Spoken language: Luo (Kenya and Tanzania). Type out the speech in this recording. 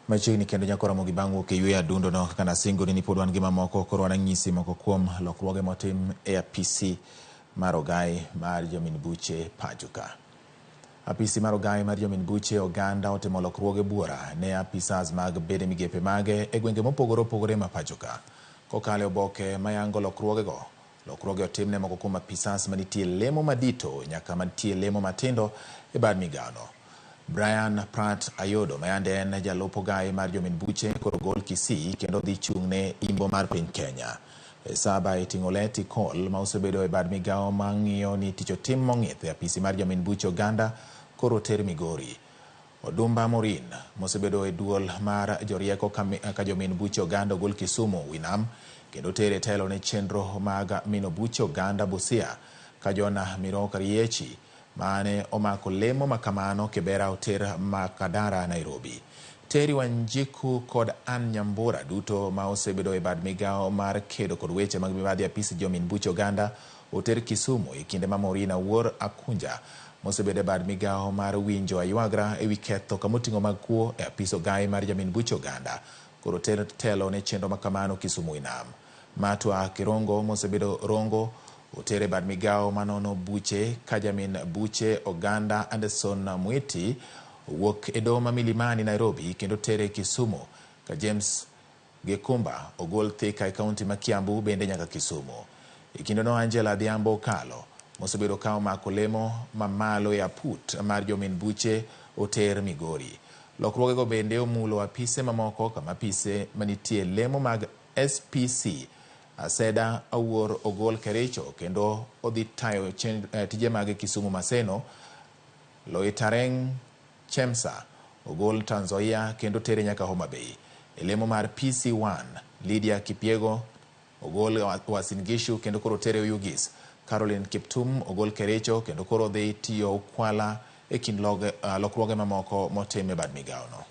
Machiegni kendo nyako Ramogi bang' wuok e yweyo adundo no kaka nasingoni ni pod wan gi mamoko koro wananyisi moko kuom lokruoge motim e apisi mar ogai mar jomin buche pacho ka. Apisi mar ogai mar jomin buche oganda otimo lokruoge buora ne apisas mag bede migepe mage e gwenge mopogore opogore ma pacho ka. Kokalo e oboke mayango lokruogego, lokruoge otim ne moko kuom apisas manitie lemo madito nyaka mantie lemo matindo e bad migawono. Brian Pratt Ayodo mayande en jalup ogai mar jomin buche koro ogol Kisii kendo dhi chung' ne imbo mar piny Kenya. E saba e ting'o Leti Cole ma osebedo e bad migawo mang'iyo ni tich otim mong'ith e apisi mar jomin buche oganda koro oter Migori. Odumba Morin mosebedo e duol mar jorieko ka jomin buche oganda ogol Kisumu Winam kendo otere telo ne chenro mag mino buche oganda Busia ka Jona Miroka Riechi mane omako lemo makamano Kibera oter Makadara Nairobi. Terry Wanjiku kod Ann Nyambura duto ma osebedo e bad migawo mar kedo kod weche mag mibadhi apisi jomin buche oganda oter Kisumu e kinde ma Maureen Awuor Akunja mosebedo e bad migawo mar winjo aywagra ewi ketho kamoting'o mag kuo e apis ogai mar jamin buche oganda koro oter telo ne chenro makamano Kisumu Winam. Matwa Kirongo mosebedo Rongo oter e bad migawo manono buche ka jamin buche oganda Anderson Mwiti owuok e doho ma Milimani Nairobi kendo tere Kisumu ka James Gikumba ogol Thika e kaunti ma Kiambu bende nyaka Kisumu. E kindeno Angela Adhiambo Okalo mosebedo ka omako lemo mamalo e aput mar jomin buche oter Migori. Lokruogego bende omulo apise mamoko kama apise manitie lemo mag SPC Aseda Awuor ogol Kericho kendo odhi tayo tije mage Kisumu Maseno. Loitareng Chemsa ogol Trans Nzoia kendo tere nyaka Homa Bay. E lemo mar PC1 Lydia Kipyego ogol Uasin Gishu kendo koro tere Oyugis. Caroline Kiptum ogol Kericho kendo koro dhi tiyo Ukwala e kind lokruoge mamoko motim e bad migawono.